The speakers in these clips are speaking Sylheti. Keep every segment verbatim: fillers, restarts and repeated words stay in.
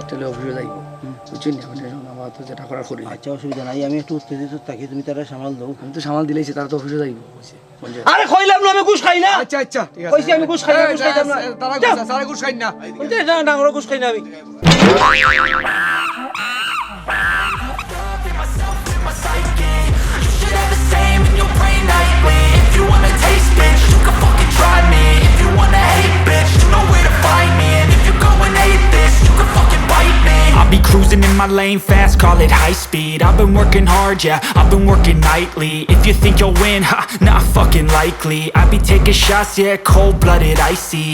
তাইলে অফিসো যাইবো। বুঝছো নি? আমার টেনশন, আমার তো যেটা করার করি। আচ্ছা, অসুবিধা নাই, আমি একটু উত্তেজিত থাকি, তুমি তারা সামাল দাও। আমি তো সামাল দিলাইছি, তারা তো অফিসো যাইবো। আরে কইলাম না আমি ঘুষ খাই না। আচ্ছা, আচ্ছা, ঠিক আছে। কইছি আমি ঘুষ খাই না, ঘুষ খাইতাম না। তারা ঘুষ আছে, তারা ঘুষ খাই না। ওই যে না, না, আমরা ঘুষ খাই না আমি। I'll be cruising in my lane fast, call it high speed. I've been working hard, yeah, I've been working nightly. If you think you'll win, ha, not fucking likely. I be taking shots, yeah, cold-blooded, icy.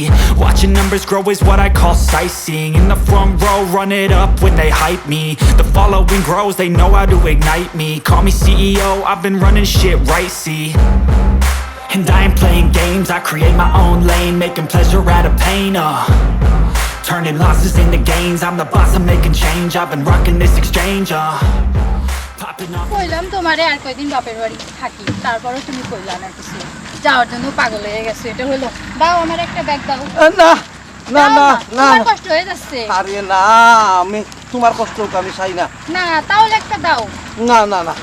Watching numbers grow is what I call sightseeing. In the front row, run it up when they hype me. The following grows, they know how to ignite me. Call me C E O, I've been running shit right, see. And I ain't playing games, I create my own lane, making pleasure out of pain, uh. Turning losses into gains, I'm the boss, I'm making change, I've been rocking this exchange, uh. Popping off. কইলাম তোমারে আর কয়দিন বাপের বাড়ি থাকি, তারপরও তুমি কইলা না কিছু। যাওয়ার জন্য পাগল হয়ে গেছো, এটা হলো? দাও আমার একটা ব্যাগ দাও। আহ, না, না, দাও না, না, না। তোমার কষ্ট হয়ে যাচ্ছে। আরে না, আমি তোমার কষ্ট হোক, আমি চাই না। না, তাহলে একটা দাও। না, না, না,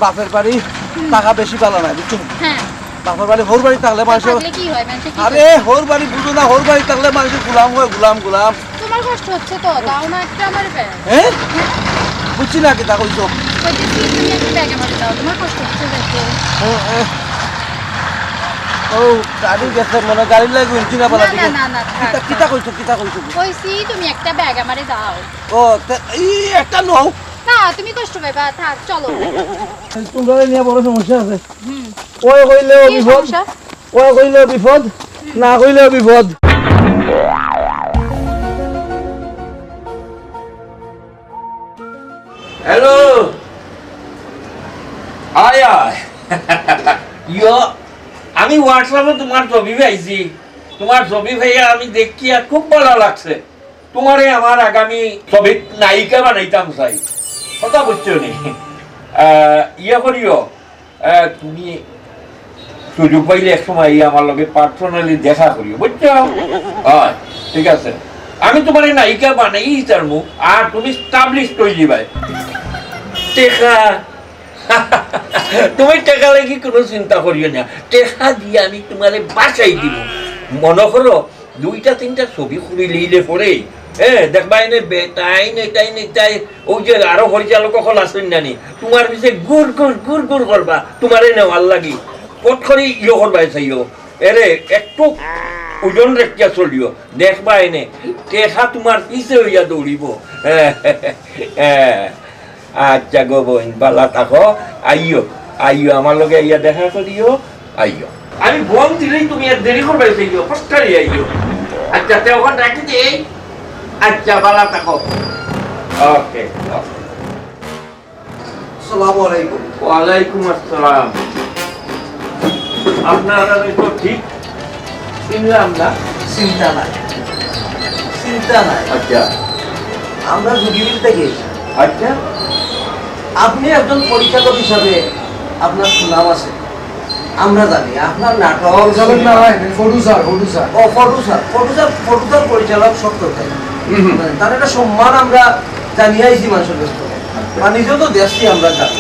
বাপের বাড়ি হুম। থাকা বেশি ভালা নায়, বুঝছো? হ্যাঁ। বাপের বাড়ি, হউর বাড়ি থাকলে মানুষের থাকলে কি হয়? মানুষে কি আরে, করে? হউর বাড়ি বুঝো না, হউর বাড়ি থাকলে মানুষের গোলাম হয়, গোলাম, গোলাম। তোমার কষ্ট হচ্ছে তো, দাও না একটা আমার ব্যাগ। হ্যাঁ? বুঝছি না, কিতা কইছো? কইতেছি, তুমি একটা ব্যাগ আমারে দাও, তোমার কষ্ট হচ্ছে দেখে। ও, এ। ও, গাড়ি গেছে মনে হয়, গাড়ির লাগি ইঞ্জিন আবার না, লাগে। না, না, না, থাক, কিতা, থাক। কিতা কইছো, কিতা কইছো? কইছি, তুমি একটা ব্যাগ আমারে দাও। ও, তে, এই একটা লও। না, তুমি কষ্ট পাইবা, থাক, চলো। তোমরা নিয়ে বড় সমস্যা আছে। হুম। ওই কইলেও কি বিপদ, সমস্যা? ওই কইলেও বিপদ, না কইলেও বিপদ। হ্যালো, আয়, আয়। ইয়ো, আমি WhatsApp-ও তোমার ছবি পাইছি। তোমার ছবি পাইয়া আমি দেখিয়া খুব ভালা লাগছে। তোমারে আমার আগামী ছবির নায়িকা বানাইতাম চাই। কথা বুঝছো নি? আহ, ইয়ে করিও, আহ, তুমি সুযোগ পাইলে এক সময় এই আমার লগে personally দেখা করিও, বুঝছো? হয়, ঠিক আছে। আমি তোমারে নায়িকা বানাই তার মুখ, আর তুমি established হয়ে যাবে। টেকা, তুমি টেকা লাগি কোনো চিন্তা করিও না, টেকা দিয়া আমি তোমারে বাঁচাই দিব। মনে করো, দুইটা তিনটা ছবি করি লইলে পরে, হ্যাঁ, দেখবা এনে বেটাইন, এটাইন, এটাই, ওই যে আরো পরিচালক অকল আছইন না নি, তোমার পিছে গুড় গুড় গুড় গুড় করবা, তোমারে নেওয়ার লাগি। পট করি ইয়ে করবা চাইও, এরে একটু ওজন রাখিয়া চলিও, দেখবা এনে টেকা তোমার পিছে হইয়া দৌড়িব। হ্যাঁ, হ্যাঁ। আচ্ছা গো বইন, বালা থাকো, আইও, আইও, আমার লগে আইয়া দেখা করিও, আইও। আমি ফোন দিলেই তুমি আর দেরি করবে, সেই গো, ফস্টারি আইও। আচ্ছা, তে ওখান রাখি দেই। আচ্ছা, বালা থাকো। ওকে, ওকে। আসসালামু আলাইকুম। ওয়ালাইকুম আসসালাম। আপনারা তো ঠিক চিনলাম না। চিন্তা নাই, চিন্তা নাই। আচ্ছা। আমরা জুগিবিল থেকে। আচ্ছা। আপনি একজন পরিচালক হিসাবে আপনার সুনাম আছে, আমরা জানি। আপনার নাটক, পরিচালক না হয়, producer, producer। ও, producer, producer, producer, পরিচালক সব তো তাই। হুম, হুম। তার একটা সম্মান আমরা জানিয়ে আইছি মানুষের কাছ থেকে। আচ্ছা। বা নিজেও তো দেখছি আমরা জানি।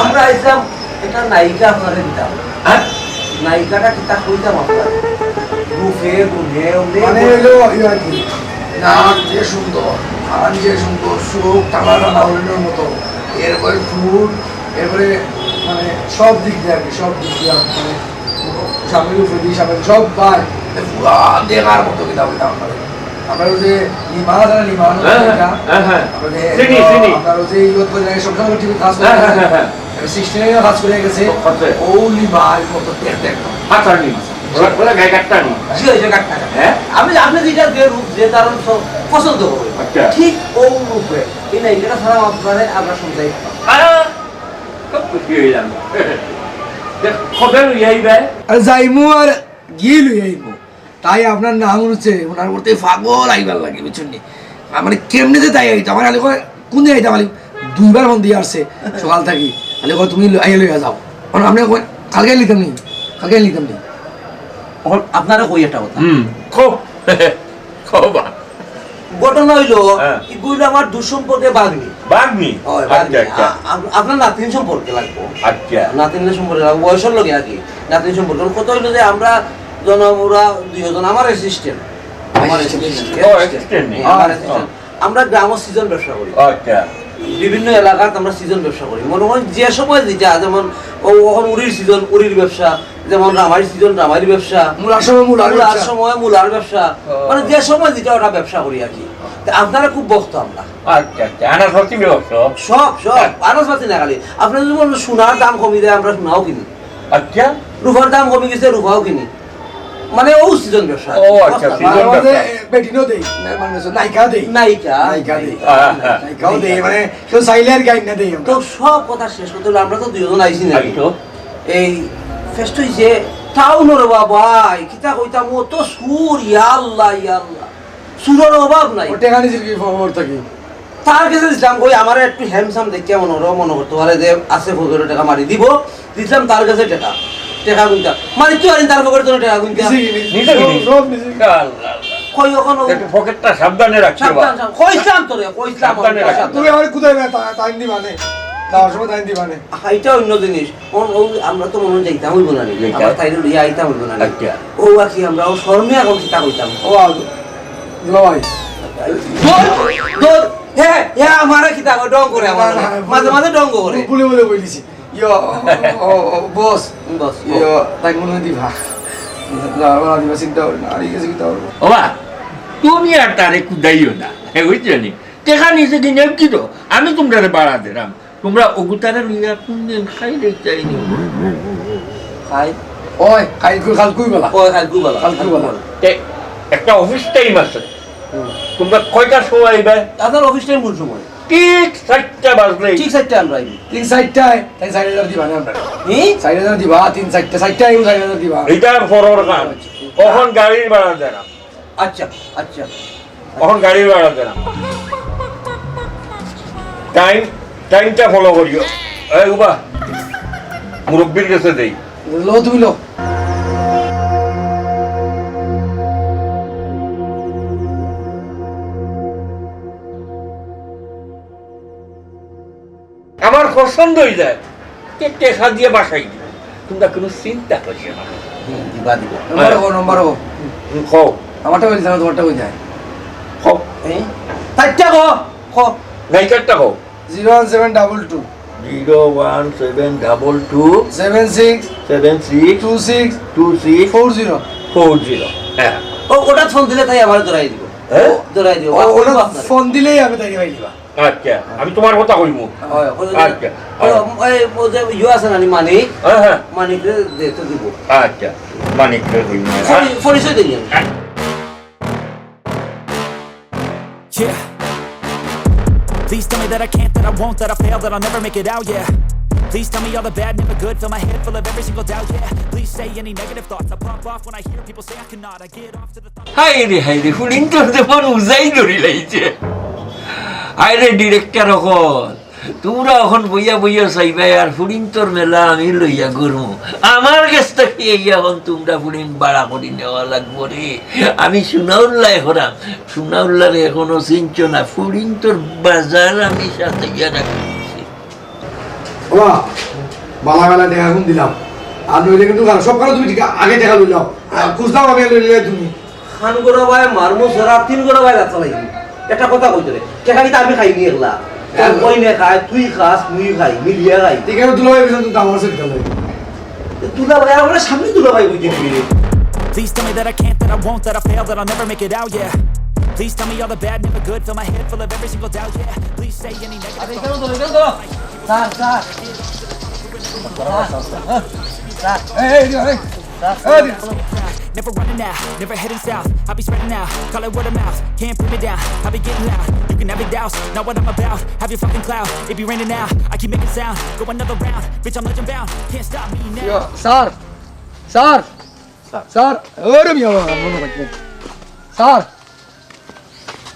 আমরা আইছিলাম একটা নায়িকা আপনারে দিতাম। হ্যাঁ? নায়িকাটা কিতা কইতাম আপনারে? রূপে, গুণে, অমনে মানে গুণে। হইলো, ইয়ে আর কি, নাক যে সুন্দর, কান যে সুন্দর, চোখ টানা টানা হরিণের মতো, এরপরে ঠোঁট, এরপরে মানে সব দিক দিয়ে আর কি, সব দিক দিয়ে মানে সামনে উপরে দিয়ে সামনে সব পায়, পুরা দেখার মতো কিতা কইতাম আপনারে। আমরা ওই যে নিমা আছে না, নিমা আছে না, হ্যাঁ, হ্যাঁ, এটা? হ্যাঁ, হ্যাঁ। আমরা যে চিনি, চিনি। আমরা ওই যে ইয়ে করে সবসময় টিভি কাজ করে। হ্যাঁ, হ্যাঁ, হ্যাঁ, হ্যাঁ। এবার সিক্সটিনের কাজ করে গেছে। ও, আচ্ছা। ও নিমার মতো দেখতে একদম। আচ্ছা, নিমা। ওরা, ওরা গায়ে কাটটা নি। জি, ওই যে কাটটা। হ্যাঁ? আমি, আপনি যেটা যে রূপ, যে তার সব পছন্দ হবে। আচ্ছা। ঠিক ও রূপে। এই না, এটা ছাড়া আপনারে আমরা সব যাই। আহ, খুব খুশি হইলাম। দেখ, কবে লই আইবে? আর যাইমু আর গিয়ে লই আইমু। তাই আপনার নাম শুনছে, ওনার করতে পাগল আইবার লাগে, বুঝছেন নি? আর মানে কেমনে যে তাই আইতো, আমার খালি কয়, "কোন দিন আইতাম?" খালি দুইবার ফোন দিয়ে আসছে সকাল থাকি। খালি কয়, "তুমি ল-, আইয়া লইয়া যাও।" এখন আপনি কয়, "কালকে নিতাম নি, কালকে নিতাম নি।" এখন আপনারা কই একটা কথা। হুম, কও। কও বা। ঘটনা অইলো, হ্যাঁ। ইগু অইলো আমার দূর সম্পর্কে ভাগ্নি। ভাগ্নি? অয়, ভাগ্নি। আচ্ছা, আচ্ছা। আ-, আপ-, আপনার নাতিন সম্পর্কে লাগবো। আচ্ছা। নাতিন সম্পর্কে লাগবো, বয়সর লগে আর কি। নাতিন সম্পর্কে। অখন কথা অইলো যে আমরা জন-, ওরা দুইজন আমার assistant। আমার assistant। Assistant। ও, assistant নি। হ্যাঁ, আমার হ্যাঁ। Assistant। আমরা গ্রামো season ব্যবসা করি। আচ্ছা। বিভিন্ন এলাকাত আমরা season ব্যবসা করি। মনে করেন যে সময় যেটা, যেমন ও-, অখন উরির season, উরির ব্যবসা, যেমন রামাইর season, রামাইর ব্যবসা। মূলার সময় মূলার মূলার ব্যবসা। সময় মূলার ব্যবসা। ও। মানে যে সময় যেটা ওটা ব্যবসা করি আর কি। তা আপনারা খুব ভক্ত আমরা। আচ্ছা, আচ্ছা। আনাজপাতি ব্যবসা? সব, সব। হ্যাঁ। আনাজপাতি না খালি। আপনারা যদি বলেন সোনার দাম কমি যায়, আমরা সোনাও কিনি। আচ্ছা। রূপার দাম কমি গেছে, রূপাও কিনি। মানে ও season ব্যবসা। ও, আচ্ছা, season মাঝে মাঝে ব্যবসা। বেটিনও দেই, না, মানে নায়িকা দেই। নায়িকা। নায়িকা দেই। হ্যাঁ, হ্যাঁ। নায়িকাও দেই, মানে কেউ চাইলে আর কি আইনা দেই আমরা। তো সব কথা শেষ করতে হলে আমরা তো দুইজন আইছি না। আইছো। এই ফেস্ট হইছে, টাউনর বাবা, কিতা কইতাম, ও তো সুর, ইয়া আল্লাহ, ইয়া আল্লাহ। সুরর অভাব নাই। ও টেকা নিছিল কি খবর থাকি? তার কাছে দিছিলাম, কই আমারে একটু handsome দেখিয়া মনে করো, মনে করতে পারে যে আছে পকেটে টেকা মারি দিব, দিছিলাম তার কাছে টেকা, টেকা গুনতা। মারি তুই আনি তার পকেটে তোর টেকা গুনতা। নিছে কি? নিছে কি? সব, সব নিছে। আল্লাহ, আল্লাহ। কই ওখানে ওই একটু পকেটটা সাবধানে রাখতে সাবধান, সাবধান। কইছিলাম তোরে, কইছিলাম সাবধানে ওরে, রাখ। সাবধান। তুমি আমার কোথায় না, তা-, টাইম দিবা নে। যাওয়ার সময় টাইম দিবা নে। আহা, এটা অন্য জিনিস। ও, ও, আমরা তো মনে হয় যাইতাম হইব না নি। যাইতাম। আবার তাইলে লইয়া আইতাম হইব না নি। আচ্ছা। ও আর কি, আমরা ও শর্মে এখন কিতা কইতাম। ও, আ, দুলাভাই। দৌড়, দৌড়। হে, হে, আমারে কিতা কয়, ঢং করে আমার। না, না, মাঝে মাঝে ঢং করে। ভুলে ভুলে বলেছি। ইয়ো, ও, ও, ও, বস। বস, ইয়ো, তাই মনে হয় দিবা। যা, ওরা দিবা চিন্তা করে না, আর এই গেছে কিতা করবো? ওবা, তুমি আর তারে কুদাইও না। হে, বুঝছো নি? টেকা নিছে কি নেব কি তো? আমি তোমরারে বাড়া দিলাম। তোমরা অগুতারে লইয়া কোন দিন খাই লইতাই নি? খাই। ওই, খাই কই, খাল কই বলা? ওই, খাল কই বলা? খাল কই বলা? তে, একটা অফিস টাইম আছে। হুম। তোমরা কয়টার সময় আইবে? আপনার অফিস টাইম কোন সময়? ঠিক চারটা বাজলে। ঠিক চারটা আমরা আইবি। তিন চারটায়, তাই চার হাজার দিবা না আমরা। হুম? চার হাজার দিবা, তিন চারটা, চারটায় আইবো, চার হাজার দিবা। এটা পরর কাম। অখন গাড়ির ভাড়া দেনা। আচ্ছা, আচ্ছা। অখন গাড়ির ভাড়া দেনা। টাইম, টাইমটা ফলো করিও। এই উবা, মুরব্বির গেছে দেই। লো তুমি লো। আমার পছন্দ হয়ে যায়, তে টেকা দিয়ে বাসায় দিব। তোমরা কোনো চিন্তা করিও না। হুম, দিবা, দিবা। নম্বর হো, নম্বর হো। হুম, কও। আমারটা হয়ে যায়, তোমারটা হয়ে যায়। কও। এই? তাইরটা কও, কও। নায়িকারটা কও। Zero one seven double two. Zero one seven double two. Seven six. Seven six. Two six. Two six. Four zero. Four zero. হ্যাঁ। ও, ওটা ফোন দিলে তাই আমার ধরাই দিব। হ্যাঁ? ধরাই দিব। ও, ওটা ফোন দিলেই আমি তাই পাই দিবা। আচ্ছা, আমি তোমার কথা কইমু। হয়, হয়। আচ্ছা, ওই, হয়। ওই, ওই যে ইয়ে আছে না, মানিক? হ্যাঁ, হ্যাঁ। মানিকরে দে তো দিব। আচ্ছা, মানিকরে কইমু। পরি-, পরিচয় দিন। Yeah. Please tell me that I can't, that I won't, that I fail, that I'll never make it out, yeah. Please tell me all the bad, never good, fill my head full of every single doubt, yeah. Please say any negative thoughts, I pop off when I hear people say I cannot, I get off to the thought. হায় রে, হায় রে, ফুলিন্তর তো মন উজাই ধরি লাইছে। হায় রে, ডিরেক্টর অকল, তোমরা অখন বইয়া বইয়া চাইবায় আর ফুলিন্তর মেলা আমি লইয়া ঘুরমু। আমার গেছ থাকি এই অখন তোমরা ফুলিন ভাড়া করি নেওয়া লাগবো রে। আমি সুনাউল্লায় করাম, সুনাউল্লারে অখনো চিনছো না, ফুলিন্তর বাজার আমি সাজাইয়া রাখছি। ওবা, বালা বালা টেকা এখন দিলাম। আর নইলে কিন্তু সব কারো তুমি ঠিক আগে টেকা লইলাও। আর খুঁজলাম আমি লইলে তুমি। খান গোড়া ভাই মারমু সারা তিন গোড়া ভাই রাস্তা লাগি। একটা কথা কইতে রে, টেকা কিন্তু আমি খাইনি একলা। তোর হ্যাঁ। কই নে খায়, তুই খাস, মুই খাই, মিলিয়া খাই। ঠিক আছে, দুলা ভাই পিছনে তো দাম আছে, ঠিক আছে। দুলা ভাই, আমরা সামনে দুলা ভাই কইতে দিবি রে। Please tell me that I can't, that I won't, that I fail, that I'll never make it out, yeah. Please tell me all the bad, never good, fill my head full of every single doubt, yeah. Please say any negative thoughts. Sir, sir. Sir, sir. এই, এই, এই। Never running out, never heading south. I'll be spreading out, call it word of mouth. Can't put me down, I'll be getting loud. You can have your doubts, not what I'm about. Have your fucking clout, it be raining now. I keep making sound, go another round. Bitch, I'm legend bound, can't stop me now. Yo, sir, sir, sir, ওরে মিয়া, বাবা, মনে রাখবেন। স্যার,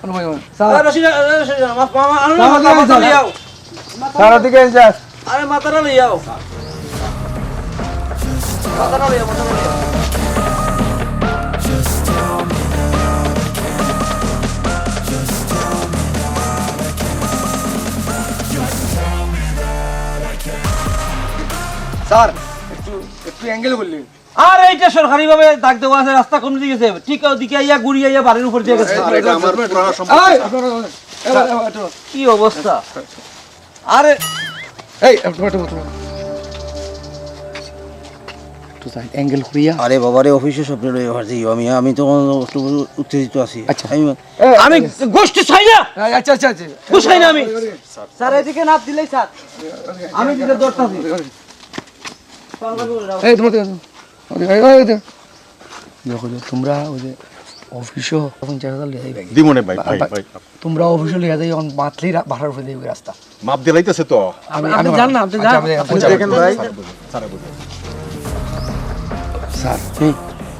মনে রাখবেন, স্যার। আরে, রশিদ, আরে, রশিদ, মা-, মা-, মা-, আনো না, স্যার, মাথা, মাথা স্যার। লইয়াও। স্যার, ওদিকে এই যে। আরে, মাথাটা লইয়াও। মাথাটা লইয়াও, মাথাটা লইয়াও। স্যার, একটু, একটু অ্যাঙ্গেল করলে। আর এইটা সরকারিভাবে দাগ দেওয়া আছে, রাস্তা কোন দিকে গেছে, ঠিক ওদিকে আইয়া ঘুরিয়া আইয়া বাড়ির উপর দিয়া গেছে। স্যার, এটা আমার পুরানো সম্পত্তি, এই, স্যার। আপনারা, এই, এই, এই, এই, কি অবস্থা? আরে, এই, একটু, একটু, একটু। একটু সাইড অ্যাঙ্গেল করিয়া। আরে বাবা রে, অফিসে স্বপ্নে রয়ে পারছি আমি, আমি তো একটু উত্তেজিত আছি। আচ্ছা। আমি, এই, আমি আচ্ছা। গোষ্ঠী চাই না। এই, আচ্ছা, আচ্ছা, আচ্ছা। ঘুষ খাই না আমি। স্যার, এদিকে না দিলেই স্যার। আমি দিতে দরকার আছি। এই, তোমার দিকে আসো। ওই, ওই, ওই, ওই, দেখো, দেখো, তোমরা ওই যে অফিসও পঞ্চাশ হাজার লিয়ে যাইবে। দিমনে ভাই, ভাই, ভাই। তোমরা অফিসও লিয়ে যাই, এখন মাতলেই রা-, বাসার উপরে দিয়ে রাস্তা। মাপ দিলাইতেছে তো। আমি, আপনি আমি যান না, আপনি আচ্ছা, যান। আপনি, আপনি আপনি যান। দেখেন ভাই। স্যার, বুঝুন। স্যার, হুম।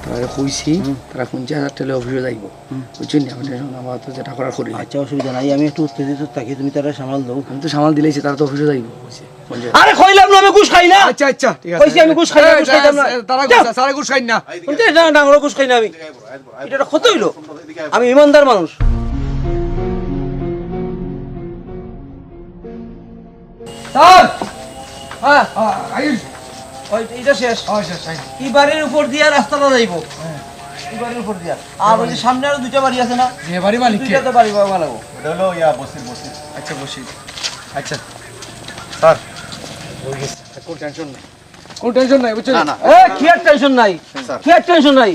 তারা কইছি, হুম। তারা পঞ্চাশ হাজার টাকা অফিসে যাইব। হুম। বুঝছেন নি? আমি টেনশন, আমার তো যেটা করার করি। আচ্ছা, অসুবিধা নাই, আমি একটু উত্তেজিত থাকি, তুমি তারা সামাল দাও। আমি তো সামাল দিলাইছি, তারা তো অফিসে যাইব। আরে কইলাম না আমি ঘুষ খাই না। আচ্ছা, আচ্ছা, ঠিক আছে। কইছি আমি ঘুষ খাই না, এই, ঘুষ খাইতাম না। তারা ঘুষ, যাও। স্যারে ঘুষ খাই না। হুনতে না, না, আমরা ঘুষ খাই না আমি। এটা একটা ক্ষতি হইলো। আমি ইমানদার মানুষ। স্যার! হ্যাঁ। হ্যাঁ, আইস। ওই, এটা শেষ। হ্যাঁ, শেষ, আইস। এই বাড়ির উপর দিয়া রাস্তাটা যাইব। হ্যাঁ। এই বাড়ির উপর দিয়া। আর ওই যে সামনে আরো দুইটা বাড়ি আছে না? যে বাড়ি মালিক কে? দুইটা তো বাড়ি ভাড়া লাগবো। ওটা হলো ইয়া, বসির, বসির। আচ্ছা, বসির। আচ্ছা। স্যার, হয়ে গেছে। আর কোনো টেনশন নাই। কোনো টেনশন নাই, বুঝছেন? না, না। এ, কি আর টেনশন নাই? স্যার। কি আর টেনশন নাই?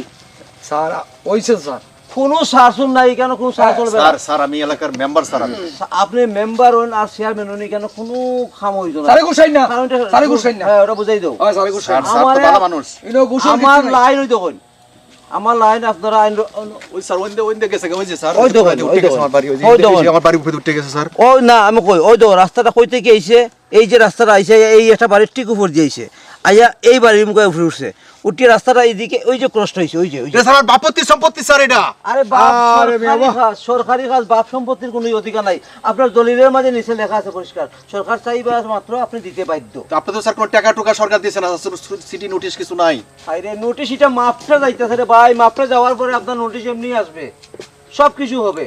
স্যার, ওইছে স্যার। কোনো শাসন নাই, কেন কোনো শাসন চলবে না? স্যার, স্যার, আমি এলাকার মেম্বার স্যার আমি। আপনি মেম্বার হন আর চেয়ারম্যান হন, কেন কোনো কাম হইতো না। স্যারে ঘুষ খাই না। কারণ এটা স্যারে ঘুষ খাই না। হ্যাঁ, ওটা বুঝাই দাও। হ্যাঁ, স্যারে ঘুষ খাই না। স্যার, স্যার তো আমারে, ভালো মানুষ। ইনো ঘুষ আমার কিছু নাই। লাইন ওই দেখুন। আমার লাইন আপনারা আইন র-, ওই স্যার, ওইন্দে, ওইন্দে গেছে, ওই যে স্যার, ওই দেখুন, ওইন্দে ওই গেছে দেখুন। আমার বাড়ি, ওই যে ওই দেখুন। আমার বাড়ির উপরে উঠে গেছে স্যার। ওই না, আমি কই, ওই দেখো, রাস্তাটা কইতে কি আইছে? এই যে রাস্তাটা আইছে, এই একটা বাড়ির ঠিক উপর দিয়ে আইছে। আইয়া এই বাড়ির মুখে উপরে উঠছে। উঠিয়া রাস্তাটা এইদিকে, ওই যে ক্রসটা হইছে, ওই যে, ওই যে। এ স্যার, আমার বাপত্তি সম্পত্তি স্যার এটা। আরে বাপ, আরে সরকারি বাবা। কাজ, সরকারি কাজ, বাপ সম্পত্তির কোনো অধিকার নাই। আপনার দলিলের মাঝে নিচে লেখা আছে পরিষ্কার, সরকার চাইবে মাত্র আপনি দিতে বাধ্য। তো আপনি তো স্যার কোনো টাকা টুকা সরকার দিয়েছে না, স্যার, সিটি নোটিশ কিছু নাই। আরে নোটিশ এটা মাপটা যাইতেছে রে ভাই, মাপটা যাওয়ার পরে আপনার নোটিশ এমনি আসবে, সব কিছু হবে।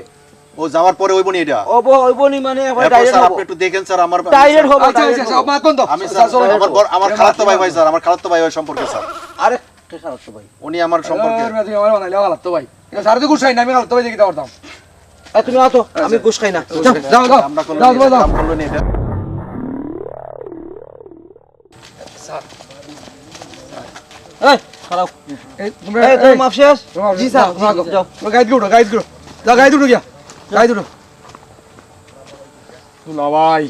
ও যাওয়ার পরে হইব নি এটা? হইব, হইব নি মানে আবার এরপর direct স্যার, হইব। আপনি একটু দেখেন স্যার, আমার, আমি direct স্যার, হইব, আচ্ছা, direct আচ্ছা, হইব। আমার কোন দল? আমি স্যার, স্যার, স্যার, আমার বড়, আমার খালাতো ভাই, ভাই স্যার, আমার খালাতো ভাই, ভাই সম্পর্কে স্যার। আরে, কে খালাতো ভাই? উনি আমার সম্পর্কে। আরে, তুমি আমার বানাইলে খালাতো ভাই। এটা স্যার তো ঘুষ খাই না, আমি খালাতো ভাই দেখি দাও দাম। এ, তুমি আও তো, আমি ঘুষ খাই না। যাও, যাও, যাও। আমরা কোনো যাও, যাও, যাও। কাম করলো নি এটা। স্যার। এই, খারাপ। এই, তোমরা, এই, তোর এই, মাপ শেষ? তোমরা জি, স্যার, যাও, যাও, যাও। যাও। তোমরা গাইড করো, গাইড করো। যাও, গাইড উঠো গিয়া। গাইড উঠো। দুলাভাই।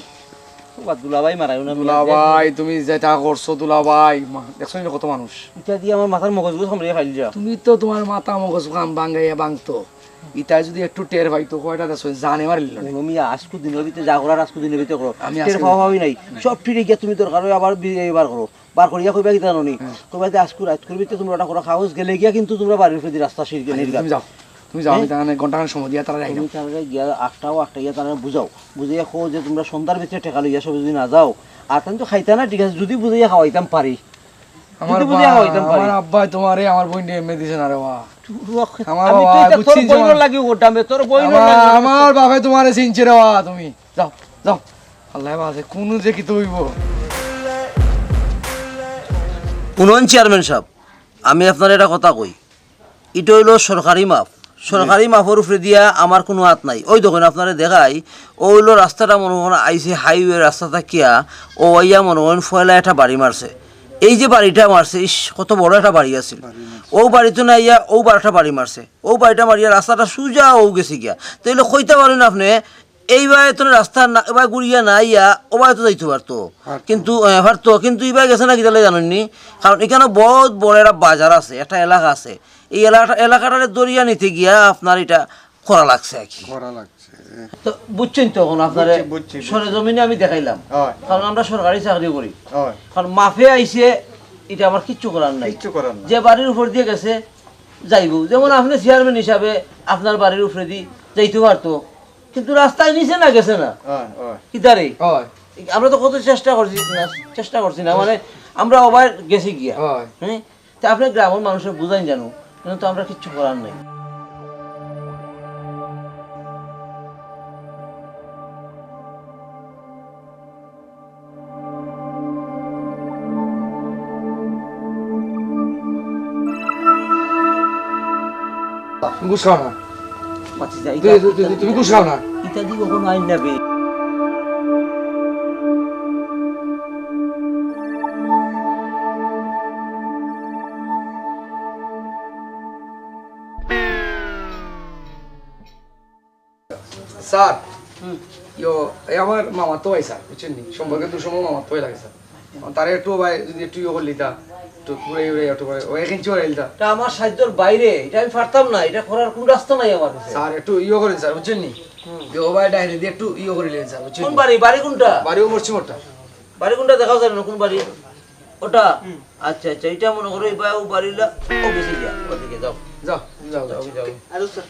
বাবা, দুলাভাই মারাইও না, দুলাভাই, তুমি যেটা করছো, দুলাভাই, মা-, দেখছো নি কত মানুষ? ইটা দিয়া আমার মাথার মগজগুলো সামনে খাইল যা। তুমি তো তোমার মাথা মগজ কাম ভাঙ্গাইয়া ভাঙতো। ইতায় যদি একটু টের পাইতো, কয়টা দেশ জানে মারিল না। কোনো মিয়া আজকু দিনের ভিতরে যা করার আজকু দিনের ভিতরে করো। আমি টের আজকে পাওয়া পাওয়াই নাই। সব ফিরে গিয়া তুমি দরকার হয় আবার বি-, এ বার করো। বার করিয়া কইবা কিতা জানো নি? হ্যাঁ। কইবা যে আজকু রাইত করবি তো তোমরা ওটা করো, কাগজ গেলে গিয়া কিন্তু তোমরা বাড়ির উপরে রাস্তা সিঁড়ি আচ্ছা, গেলে তুমি যাও। তুমি যাও, আমি হ্যাঁ? তার মানে ঘন্টা খানেক সময় দিয়া তারা রাখি তুমি দাও। তারা গিয়া আটটাও আটটা গিয়া তারা বুঝাও। বুঝাইয়া কও যে তোমরা সন্ধ্যার ভিতরে টেকা লইয়া সব যদি না যাও। আর তাহলে তো খাইতা না, ঠিক আছে, যদি বুঝাইয়া খাওয়াইতাম পারি। আমার যদি বুঝাইয়া বা-, খাওয়াইতাম পারি। আমার আব্বাই তোমারে আমার বইনরে এমনি দিছে না রে বা। তুই রক-, আমার আমি বাবা, তো এটা তোর বুঝছি যে বইনর আমার লাগি ওটা, আমি তোর বইনর আমার, লাগি ওটা। আমার বাপে তোমারে চিনছে রে বা, তুমি। যাও, যাও। আল্লাহ বাঁচে, কোন যে কিতা হইব। হুনইন চেয়ারম্যান সাব, আমি আপনারে এটা কথা কই, ইটা অইলো সরকারি মাপ, সরকারি মাপর উপরে দিয়া আমার কুনু আত নাই। ওই দেখইন আপনারে দেখাই, ও অইলো রাস্তাটা মনো করইন আইছে হাইওয়ে রাস্তা থাকিয়া, ও আইয়া মনো করইন পয়লা একটা বাড়ি মারছে। এই যে বাড়িটা মারছে, ইস, কত বড় একটা বাড়ি আছিল। ও বাড়িত না আইয়া ও বারোটা বাড়ি মারছে। ও বাড়িটা মারিয়া রাস্তাটা সুজা ও গেছে গিয়া। তাইলে কইতা পারইন আপনে, এইবায় তো রাস্তা না, এবায় ঘুরিয়া না আইয়া, ওবায় তো যাইতো পারতো। পারতো। কিন্তু, এ, পারতো, কিন্তু ইবায় গেছে না কিতার লাগি জানইন নি? কারণ ইখানো বউত বড় একটা বাজার আছে, একটা এলাকা আছে। এই এলাকা, এলাকাটারে ধরিয়া নিতে গিয়া আপনার ইটা করা লাগছে আর কি। করা লাগছে। তো বুঝছইন তো এখন আপনারে বুঝছি, বুঝছি, বুঝছি। সরেজমিনে আমি দেখাইলাম। হয়। কারণ আমরা সরকারি চাকরি করি। হয়। কারণ মাফে আইছে, ইটা আমার কিচ্ছু করার নাই। কিচ্ছু করার নাই। যে বাড়ির উপর দিয়া গেছে, যাইবো। যেমন আপনে চেয়ারম্যান হিসাবে আপনার বাড়ির উপরেদি যাইতো পারতো। কিন্তু রাস্তায় নিছে না, গেছে না। হয়, হয়। কিতারে? হয়। আমরা তো কত চেষ্টা করছি, না, চেষ্টা করছি না, মানে, আমরা ওবায় গেছি গিয়া। হয়। হ্যাঁ? তে আপনে গ্রামর মানুষরে বুঝাইন জানো, কিন্তু তো আমরা কিচ্ছু করার নাই। তুমি ঘুষ খাও না। বাঁচি যাই। তুমি, তুমি, তুমি, তুমি ঘুষ খাও না। ইটা দি কখনো আইন না বে। স্যার, হুম। ইয়ো, এই আমার মামাতো ভাই স্যার, বুঝছেন নি? সম্পর্কে দুঃসম্পর্ক মামাতো ভাই লাগে স্যার। তারে একটু ভাই যদি একটু ইয়ে করলি তা, একটু ঘুরে ঘুরে একটু ভাই, ও এক ইঞ্চি ওরাইল তা। তা আমার সাধ্যর বাইরে, ইটা আমি পারতাম না, ইটা করার কুনু রাস্তা নাই আমার কাছে। স্যার, একটু ইয়ে করেন স্যার, বুঝছেন নি? হুম। যে ও ভাই ডায়েরি দি একটু ইয়ে করিলেন স্যার, বুঝছেন কোন নি? বাড়ি? বাড়ি কুনটা? বাড়ি ও মরছি মোরটা। বাড়ি কুনটা দেখা যায় না, কোন বাড়ি? ওটা? হুম। আচ্ছা, আচ্ছা, ইটা মনে করো, এই বা-, ও বাড়িলা, ও গেছে গিয়া, ওদিকে যাও। যাও, যাও, যাও। যাও, যাও। আরে স্যার।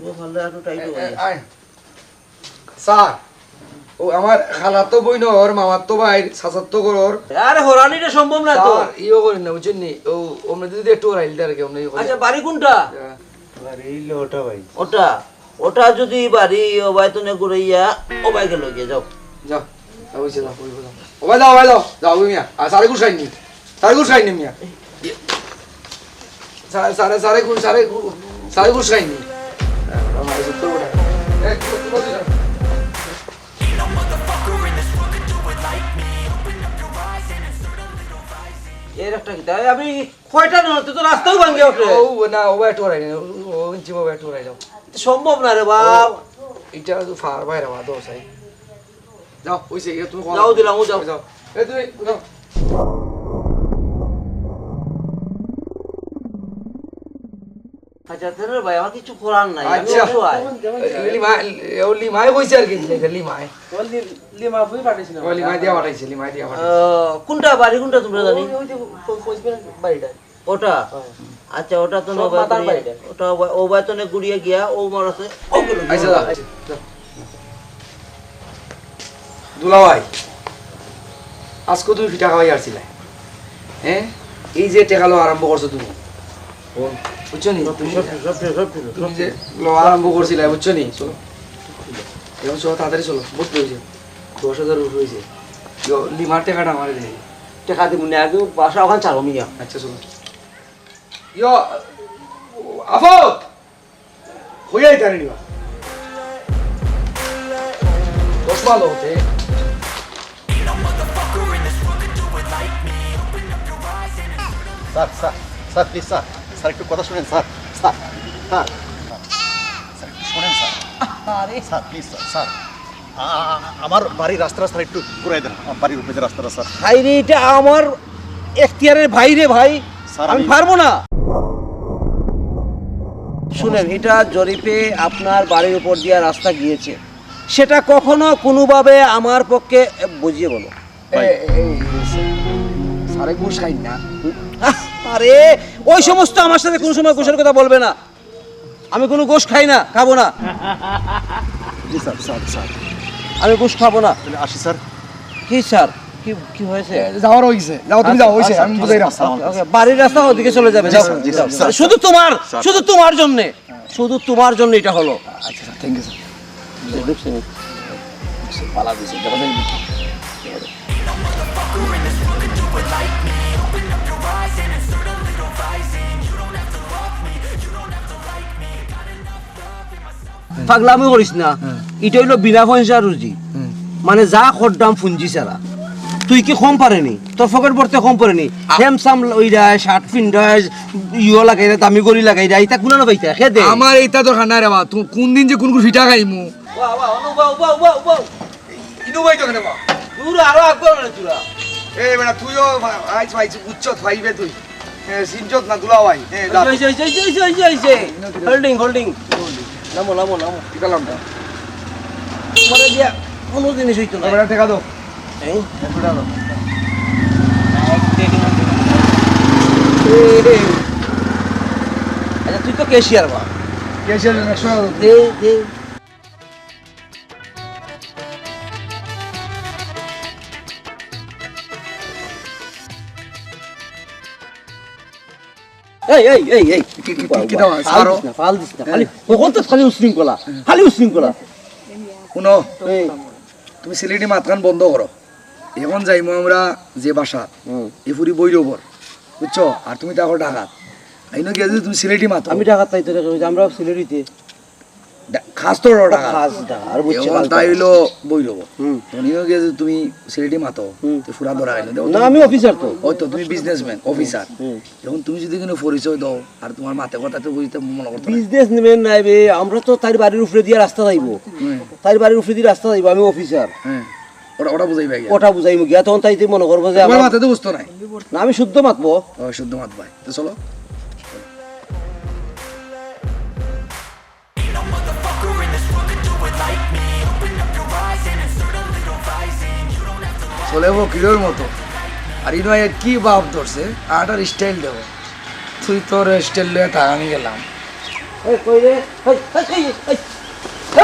ও ভালো, একটু টাইট এ, হয়ে এ, গেছে। আয়। স্যার, ও আমার খালাতো বইনর, মামাতো ভাইর, চাচাতো ঘরর। আরে হরানিটা সম্ভব না তো। স্যার, ইয়ে করেন না, বুঝছেন নি? ও, আমরা যদি একটু ওরাইল আর কি, আমরা ইয়ে করি। আচ্ছা, বাড়ি কোনটা? হ্যাঁ। বাড়ি হইলো ওটা ভাই। ওটা? ওটা যদি বাড়ি, ও ভাই তনে ঘুরাইয়া, ও ভাই গেল গিয়ে, যাও। যাও, যাও, ওই যে যাও, ওই যে যাও। ও ভাই যাও, ও ভাই যাও, যাও, ওই মিয়া। আর স্যারে ঘুষ খাইনি। স্যারে ঘুষ খাইনি মিয়া। স্যারে, স্যারে, স্যারে ঘুষ, স্যারে ঘু-, স্যারে ঘুষ খাইনি। হ্যাঁ, ওরা মারা যেত ওটা। এই, তুই, তুই বলছিস না? এর একটা কিতা? এই আমি কয়টা না, তুই তো রাস্তাও ভাঙ্গে ওঠে। ও, না, ও ভাই একটু ওরাই না, ও, ও, ও, জি, ও ভাই একটু ওরাই দাও। সম্ভব না রে বাপ। ও, এটা তো ফার বাইরে আমার দোষ, এই। যাও, ওই যে, তুমি যাও, দিলাম, ও যাও। যাও। এ, তুমি, যাও। আচ্ছা, তাহলে ভাই, আমার কিছু করার নাই, আমি আচ্ছা। অসহায়। লিমা, ও লিমায় কইছে আর কি, লিমায়। ও লি-, লিমা ফুই পাঠাইছিল। ও লিমায় দিয়া পাঠাইছে, লিমায় দিয়া পাঠাইছে। ও, কোনটা বাড়ি, কোনটা তোমরা জানি? ওই, ওই যে ক-, কইছিলেন বাড়িটা। ওটা? হ্যাঁ। আচ্ছা, ওটা তো সব নবাব মাতার করিয়া, বাড়িটা। ওটা ওবা-, ওবায়তনে গুড়িয়া গিয়া, ও মার আছে, ও গুলো আচ্ছা, গিয়া। আচ্ছা। দুলাভাই, আজকে তুমি ফিটা খাওয়াই আসছিলে, হ্যাঁ? এই যে টেকা লওয়া আরম্ভ করছো তুমি, ও, বুঝছো নি? সব তুমি, সব তুমি যে লওয়া আরম্ভ করছিলে, বুঝছো নি? চলো, এখন চলো, তাড়াতাড়ি চলো, বহুত হয়েছে, দশ হাজার উঠে হয়েছে। ইয়ো, লিমার টেকাটা আমার দিলে। টেকা দিব না, আগে বাসা ওখানে চালো মিয়া। আচ্ছা, চলো। ইয়ো, আফত! হইয়াই জানি নিবা। দশ ভালো হতে। Sir, sir, sir, please, sir, sir, একটু কথা শুনেন, স্যার, স্যার, স্যার, স্যার, একটু শুনেন, স্যার। আরে। Sir, please, sir, sir. আ-, আ-, আ-, আমার বাড়ির রাস্তাটা, স্যার, একটু ঘুরাই দেন, আমার বাড়ির উপরে যে রাস্তাটা, স্যার। হায় রে, এটা আমার এখতিয়ারের বাইরে, ভাই। স্যার, আমি আমি পারবো না। শুনেন, এটা জরিপে আপনার বাড়ির উপর দিয়ে রাস্তা গিয়েছে, সেটা কখনো কোনোভাবে আমার পক্ষে, এ, বুঝিয়ে বলো। ভাই। এ, এ, এ, স্যারে ঘুষ খাই না। আহ, আরে, ওই সমস্ত আমার সাথে কোনো সময় ঘুষের কথা বলবে না। আমি কোনো ঘুষ খাই না, খাবো না। জি স্যার, স্যার, স্যার। আমি ঘুষ খাবো না। তাহলে আসি স্যার। কি স্যার? কি, কি হয়েছে? এ, যাওয়ার হয়েছে। যাও, তুমি আচ্ছা, যাও, হয়েছে, আচ্ছা, আমি বুঝাই রাস্তা। ওকে, ওকে। বাড়ির রাস্তা ওদিকে চলে যাবে, জি যাও, স্যার, জি যাও। Sir, sir. শুধু তোমার, স্যার। শুধু তোমার জন্যে। শুধু তোমার জন্য এটা হলো। আচ্ছা, স্যার, thank you, স্যার। পালা দিছে, দেখা যায়। পাগলামি করিস না। হ্যাঁ। এটা হইলো বিনা পয়সা রুজি। হুম। মানে যা খরদাম পুঞ্জি ছাড়া। তুই কি কম পারে নি? তোর পকেট ভরতে কম পারে নি? আ- Handsome লইরায়, shirt পিন্ডায়, ইয়ো লাগাইরায়, দামি ঘড়ি লাগাইরায়, ইতা কুনানো পাইতা? খে দে। আমার ইতা দরকার নাই রে বা। তুই কোন দিন যে কোন কোন ফিটা খাইমু? বাহ, বাহ, অনু, বাহ, বাহ, বাহ, বাহ। ইনু ভাই তো কেনে বা? দূর, আরো আগুয়াও না তোরা। এ বেটা, তুইও আইস, আইস, উচ্চত পাইবে তুই। এ, সিনজত না দুলাভাই। এ, দা- এই, এই, এই, এই, এই, এই, এই, এই। Holding, holding। নামো, নামো, নামো। কি করলাম তা? তোমারে দিয়া কোনো জিনিস হইতো না। এ বেটা, টেকা দাও। এই? এ, টেকা দাও। এই, এই। আচ্ছা, তুই তো cashier বা। Cashier না, একশো টাকা দাও। দে, দে। এই, এই, এই, এই। কি, কি, কি, কি দাও? ফাল দিস না, ফাল দিস না। হ্যাঁ। খালি, কখন তো খালি উশৃঙ্খলা, খালি উশৃঙ্খলা। শুনো, এই। তুমি সিলেটি মাতখান বন্ধ করো। এখন যাইমু আমরা যে বাসা, হুম। এই ফুরি ভৈরবর, বুঝছো? আর তুমি থাকো ঢাকাত। ইনো গিয়া যদি তুমি সিলেটি মাতো, আমি ঢাকাত তাই তো রেখে, আমরা সিলেটিতে। ডা-, খাস তো ওরা ঢাকা। খাস ঢাকা, আর বুঝছি এখন খাস তাই ঢাকা। হইলো ভৈরবর। হুম। এখন ইনো গিয়া যদি তুমি সিলেটি মাতো, হুম। তো ফুরা ধরা খাইলো। দেখো না, তুমি আমি অফিসার তো। ওই তো, তুমি বিজনেসম্যান, অফিসার। হুম। এখন তুমি যদি কোনো পরিচয় দাও, আর তোমার মাতে কথা তো বুঝতে মনে করতে না। বিজনেসম্যান নাই বে, আমরা তো তার বাড়ির উপরে দিয়া রাস্তা যাইবো। হুম। তার বাড়ির উপরে দিয়া রাস্তা যাইবো, আমি অফিসার। হ্যাঁ। ওটা, ওটা বুঝাইবা গিয়া। ওটা বুঝাইমু গিয়া, তখন তাই তুই মনে করবো যে তোমার আমার মাতে তো বুঝতো নাই। না, আমি শুদ্ধ মাতবো। ও, শুদ্ধ মাতবায়। তো চলো। চলে ফকিরের মতো। আর ইনো আইয়া কি ভাব ধরছে, আর এটার স্টাইল দেখো। তুই তোর স্টাইল লইয়া থাক, আমি গেলাম। এই, কই রে? এই, এই, এই, এই।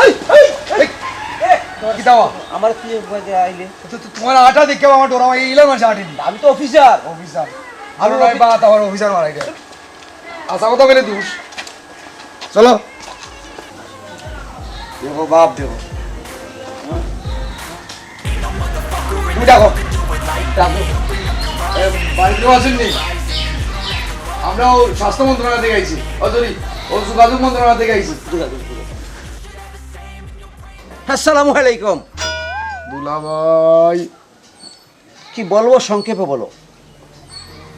এই, এই, এই। এই, কিতা বা? আমার কি উপায় দিয়ে আইলে? তো, তো, তোমার আটা দেখে আমার ডরা হয়, ইলা মানুষ আটেনি। আমি তো অফিসার। অফিসার। আমি আরো ভাই অফি- বা, তোমার অফিসার মারাই দেয়। আশা কথা বলে দুষ। চলো। দেখো বাপ, দেখো। তুমি ডাকো। ডাকো। এ, বাড়িতে কেউ আছেন নি? আমরা ও স্বাস্থ্য মন্ত্রণালয় থেকে আইছি। ও, sorry, ও যোগাযোগ মন্ত্রণালয় থেকে আইছি। যোগাযোগ, যোগাযোগ। আসসালামু আলাইকুম। দুলাভাই। কি বলবো, সংক্ষেপে বলো।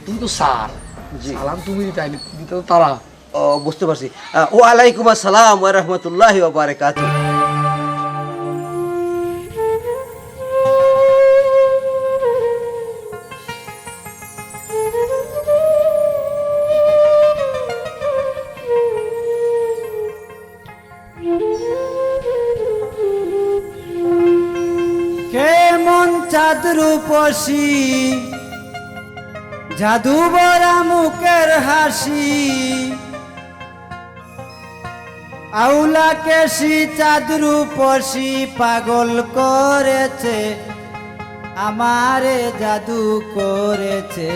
তুমি তো স্যার। জি। সালাম তুমি দিতে আইলে, দিতে তো তারা। ও, বুঝতে পারছি। আহ, ওয়ালাইকুম আসসালাম ওয়া রাহমাতুল্লাহি ওয়া বারাকাতুহু। কেমন চাঁদ রূপসী, জাদু ভরা মুখের হাসি, আউলা কেশি চাঁদ রূপসী পাগল করেছে, আমারে জাদু করেছে।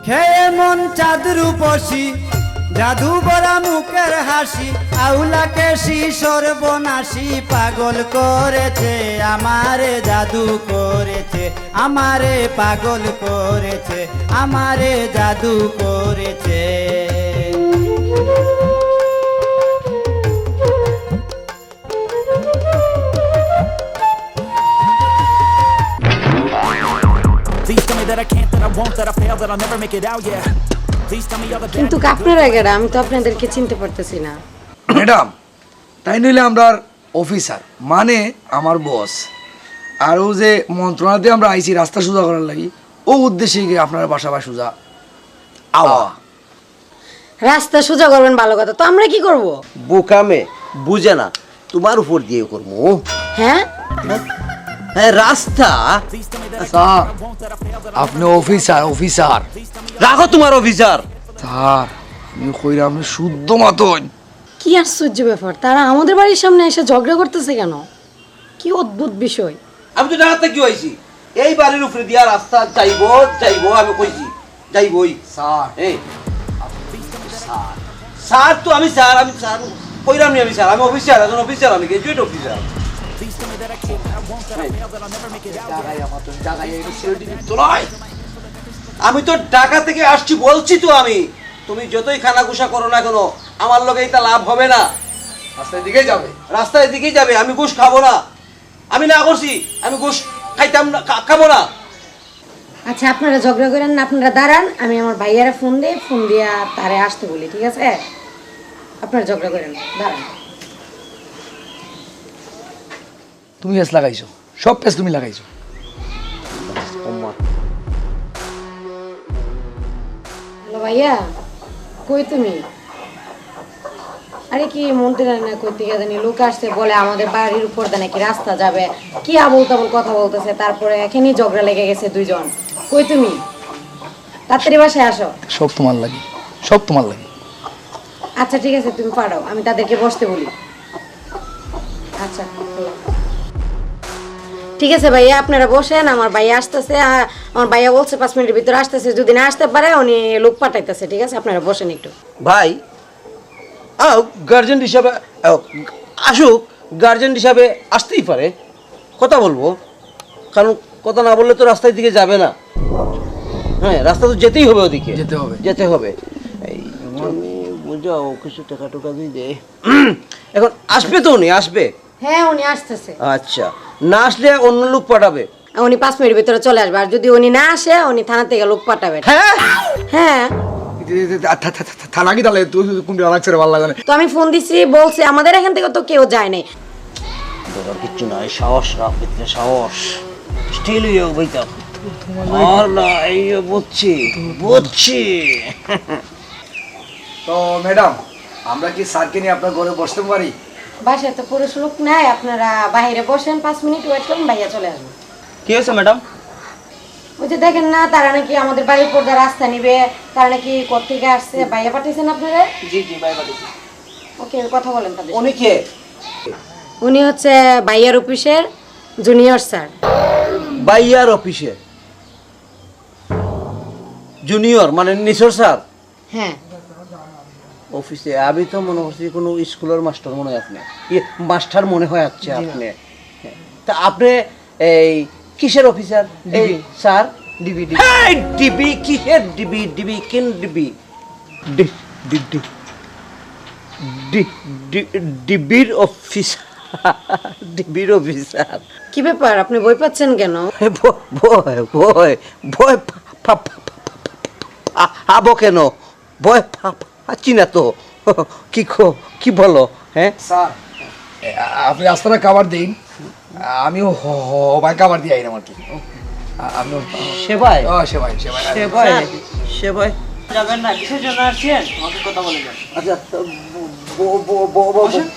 খেয়ে মন চাঁদ রূপসী, জাদু ভরা মুখের হাসি, আউলা কেশি সর্বনাশী পাগল করেছে, আমারে জাদু করেছে, আমারে পাগল করেছে, আমারে জাদু করেছে। Please tell me that I can't, that I won't, that I fail, that I'll never make it out, yeah. Please tell me all the bad কিন্তু things, আপনারা কারা? আমি তো আপনাদেরকে চিনতে পারতেছি না। ম্যাডাম, তাই নইলে আমরার অফিসার, মানে আমার বস। আর ও যে মন্ত্রণালয়তে আমরা আইছি রাস্তা সোজা করার লাগি, ও উদ্দেশ্যে গিয়ে আপনার বাসা বা সোজা আওয়া। রাস্তা সোজা করবেন, ভালো কথা, তো আমরা কি করব? বোকা মেয়ে, বুঝে না, তোমার উপর দিয়ে করবো। হ্যাঁ? হ্যাঁ, রাস্তা। স্যার, আপনি অফিসার, অফিসার। রাখো তোমার অফিসার। স্যার, আমি কইরা আপনি শুদ্ধ মাতইন। কি আশ্চর্য ব্যাপার, তারা আমাদের বাড়ির সামনে এসে ঝগড়া করতেছে কেন? কি অদ্ভুত বিষয়। আমি তো ঢাকা থেকে আইছি, এই বাড়ির উপরে দিয়া রাস্তা যাইবো, যাইবো, আমি কইছি, যাইবোই। স্যার। এই। স্যার। স্যার তো আমি স্যার, আমি স্যার কইরাম নি আমি স্যার, আমি অফিসার, একজন অফিসার, আমি গ্র্যাজুয়েট অফিসার। এই। জাগায় আমার তো জাগায় এই সিকিউরিটি তোলায়। আমি তো ঢাকা থেকে আসছি, বলছি তো আমি, তুমি যতই কানাঘুষা করো না কেন, আমার লগে এটা লাভ হবে না। রাস্তার দিকেই যাবে। রাস্তার দিকেই যাবে, আমি ঘুষ খাবো না। আমি না করছি, আমি ঘুষ খাইতাম না, খা-, খাবো না। আচ্ছা, আপনারা ঝগড়া করেন না, আপনারা দাঁড়ান, আমি আমার ভাইয়ারে ফোন দিয়ে, ফোন দিয়া তারে আসতে বলি, ঠিক আছে? আপনারা ঝগড়া করেন না, দাঁড়ান। তুমি প্যাঁচ লাগাইছো, সব প্যাঁচ তুমি লাগাইছো। হ্যালো ভাইয়া, কই তুমি? আরে কি মন্ত্রী না কই থেকে জানি লোক আসছে, বলে আমাদের বাড়ির উপর দিয়ে নাকি রাস্তা যাবে, কি আবল তাবল কথা বলতেছে, তারপরে এখানেই ঝগড়া লেগে গেছে দুইজন। কই তুমি? তাড়াতাড়ি বাসায় আসো। সব তোমার লাগি, সব তোমার লাগি। আচ্ছা ঠিক আছে, তুমি পাঠাও, আমি তাদেরকে বসতে বলি। আচ্ছা। ঠিক আছে ভাইয়া, আপনারা বসেন, আমার ভাইয়া আসতেছে। আ, আমার ভাইয়া বলছে পাঁচ মিনিটের ভিতরে আসতেছে, যদি না আসতে পারে উনি লোক পাঠাইতেছে। ঠিক আছে, আপনারা বসেন একটু। ভাই, আও, গার্জিয়ান হিসাবে, আও, আসুক, গার্জেন হিসাবে আসতেই পারে, কথা বলবো। কারণ কথা না বললে তো রাস্তার দিকে যাবে না। হ্যাঁ, রাস্তা তো যেতেই হবে ওদিকে। যেতে হবে। যেতে হবে। এই, তুমি বুঝাও, কিছু টাকা টুকা দিয়ে দে। এখন আসবে তো উনি, আসবে? হ্যাঁ, উনি আসতেছে। আচ্ছা, না আসলে অন্য লোক পাঠাবে। উনি পাঁচ মিনিটের ভিতরে চলে আসবে, আর যদি উনি না আসে, উনি থানা থেকে লোক পাঠাবে। হ্যাঁ? হ্যাঁ। এ, এ, এ, থা-, থা-, থা-, থা-, থানা কি তাহলে? তুই, তুই কোন লাগছে রে, ভালো লাগে না। তো আমি ফোন দিছি, বলছে আমাদের এখান থেকে তো কেউ যায় নাই। ডরার কিচ্ছু নাই, সাহস রাখ, ভিতরে সাহস। স্টিল হয়ে যাও ভাই, তা। আর না, এই বুঝছি, বুঝছি। তো ম্যাডাম, আমরা কি স্যারকে নিয়ে আপনার ঘরে বসতে পারি? বাসায় তো পুরুষ লোক নাই, আপনারা বাইরে বসেন, পাঁচ মিনিট ওয়েট করুন, ভাইয়া চলে আসবেন। কি হয়েছে ম্যাডাম? ওই যে দেখেন না, তারা নাকি আমাদের বাড়ির পর্দা রাস্তা নিবে, তারা নাকি কোত্থেকে আসছে, ভাইয়া পাঠিয়েছেন আপনারা? জি, জি, ভাইয়া পাঠিয়েছেন। ওকে, কথা বলেন তাদের সাথে। উনি কে? উনি হচ্ছে ভাইয়ার অফিসের জুনিয়র স্যার। ভাইয়ার অফিসের জুনিয়র মানে নিচর স্যার? হ্যাঁ। অফিসে? আমি তো মনে করছি কোনো স্কুলের মাস্টার মনে হয় আপনি। ইয়ে, মাস্টার মনে হয় হচ্ছে জি না। আপনি। তা আপনি এই কিসের অফিসার? এই ডিবি। স্যার? DB, DB. এই ডিবি, কিসের ডিবি? ডিবি, কিন DB? D-, D-, D-, D-, ডিবির অফিসার। ডিবির অফিসার। কি ব্যাপার, আপনি ভয় পাচ্ছেন কেন? ভয়, ভয়, ভয়, ভয় পা-, পা-, পা-, পা-, পা-, পা-, পা-, পাবো কেন? ভয় পা-, পা-, পাচ্ছি না তো। কি খো-, কি বলো, হ্যাঁ? স্যার, এ, আ-, আপনি আস্তানা কাভার দিন, আমি হ-, হ-, হবায় কাভার দিয়ে আইলাম আর কি। আ-, আমি সেবায়? ও, সেবায়, সেবায়। সেবায়, স্যার। সেবায়। যাবেন না, কিসের জন্য আসছেন? আমাকে কথা বলে যান। আচ্ছা, তো ব-, ব-, ব-, ব-, ব-, বসেন।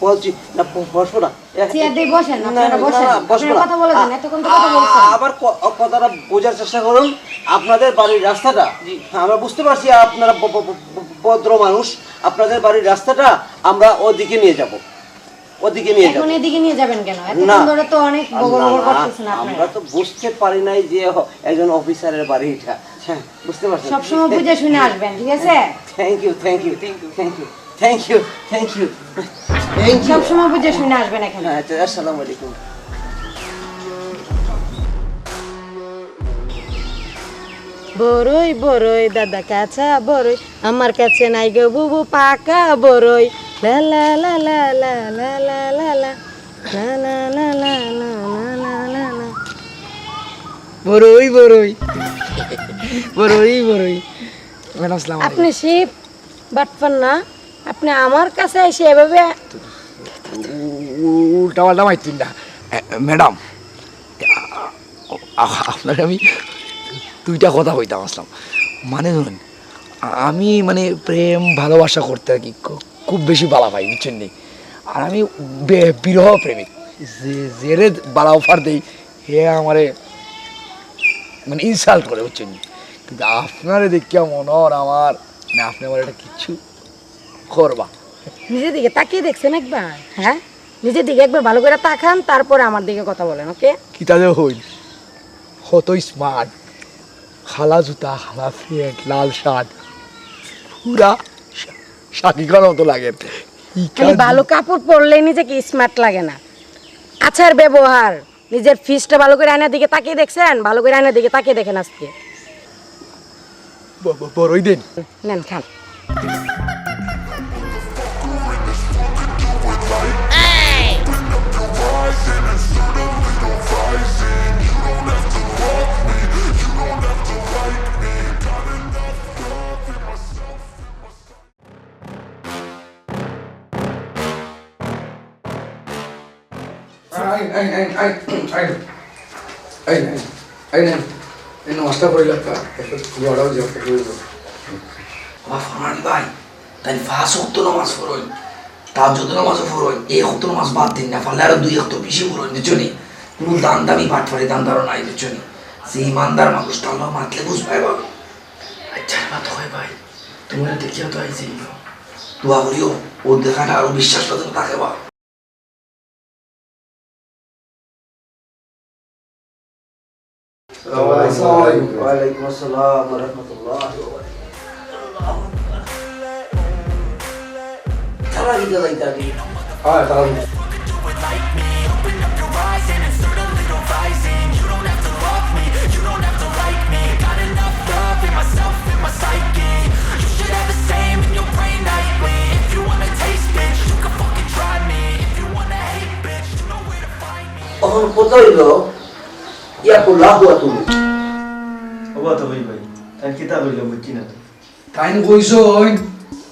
বলছি, না, ব-, বসবো না। এ, চেয়ার দিয়ে বসেন, না, আপনারা না, বসেন। না, বসবো আপনারা না। কথা বলে যান, আ-, এতক্ষণ তো কথা আ-, বলছেন। আবার ক-, কথাটা বোঝার চেষ্টা করুন। আপনাদের বাড়ির রাস্তাটা, জি। আমরা বুঝতে পারছি আপনারা ব-, ব-, ব-, ব-, ভদ্র মানুষ। আপনাদের বাড়ির রাস্তাটা আমরা ওদিকে নিয়ে যাব, ওদিকে নিয়ে যাব। এখন এদিকে নিয়ে যাবেন কেন? না। এতক্ষণ ধরে তো অনেক বগর না, বগর না, করতেছেন আপনারা। আমরা তো বুঝতে পারি নাই যে হ-, একজন অফিসারের বাড়ি এটা। হ্যাঁ, বুঝতে পারছেন? সবসময় বুঝে শুনে আসবেন, ঠিক আছে? Thank you, thank you, thank you, thank you, thank you, thank you, thank you। সবসময় বুঝে শুনে আসবেন এখানে। আচ্ছা, আসসালামু আলাইকুম। বড়ই বড়ই দাদা কাঁচা বড়ই, আমার কাছে নাই গো বুবু পাকা বড়ই। লা লা লা লা লা লা লা লা লা। না, না, না, না। বড়ই, বড়ই। বড়ই, বড়ই। ম্যাডাম, আসসালামু আলাইকুম। আপনি শিপ বাটপার না? আপনি আমার কাছে এসে এভাবে উ-, উ-, উল্টাপাল্টা মাইতুন না। এ, ম্যাডাম, আ-, আ-, আপনারে আমি দুইটা কথা কইতাম আসলাম। মানে ধরুন, আ-, আমি মানে প্রেম ভালোবাসা করতে আর কি খু-, খুব বেশি বালা পাই, বুঝছেন নি? আর আমি বে-, বিরহ প্রেমিক। যে, যেরে বালা অফার দেই, হে আমারে মানে ইনসাল্ট করে, বুঝছেন নি? কিন্তু আপনারে দেখিয়া মনে হয় আমার, মানে আপনি আমার একটা কিচ্ছু করবা। নিজের দিকে তাকিয়ে দেখছেন একবার, হ্যাঁ? নিজের দিকে একবার ভালো করে তাকান, তারপরে আমার দিকে কথা বলেন, ওকে? কিতা যে হইল, কত স্মার্ট, কালা জুতা, কালা প্যান্ট, লাল শার্ট, পুরা শা-, শাকিব খানের মতো লাগে। খালি ভালো কাপড় পরলেই নিজেকে স্মার্ট লাগে না, আচার ব্যবহার, নিজের ফিসটা ভালো করে আয়নার দিকে তাকিয়ে দেখছেন? ভালো করে আয়নার দিকে তাকিয়ে দেখেন আজকে। ব-, ব-, বড়ই দেন। নেন, খান। আইন, আইন, আইন। আইন, আইন, আইন, আইন। এই নামাজটা পড়ে যাক, একটা দোয়াটাও যাক, একটা দোয়া। বাবা ফরমান ভাই, তাই পাঁচ ওয়াক্ত নামাজ পড়ইন, তাহাজ্জুদ নামাজও পড়ইন, এই ওয়াক্ত নামাজ বাদ দিন না, পারলে আরো দুই ওয়াক্ত বেশি পড়ইন, বুঝছো নি? কোনো দান দামি বাটপারি দান দারো নাই, বুঝছো নি? যে ইমানদার মানুষ তার লগে মাতলে বুঝ পায় বাবা। আচ্ছা, এবার তো হয় ভাই, তোমার দেখিয়া তো আইছি। দোয়া করিও, ও দেখাটা আরো বিশ্বাস পাতে থাকে বা। আসসালামু আলাইকুম। ওয়ালাইকুম আসসালাম ওয়া রাহমাতুল্লাহি ওয়া বারাকাতুহু। তারা কি জ্বালাইতে আগে? হয় তারা অখন কথা অইল, ইয়া কুল্লাহু আতুবু। ওবা তো ভাই ভাই, তাই কিতা কইল বুঝছি না তো। তাইন কইছইন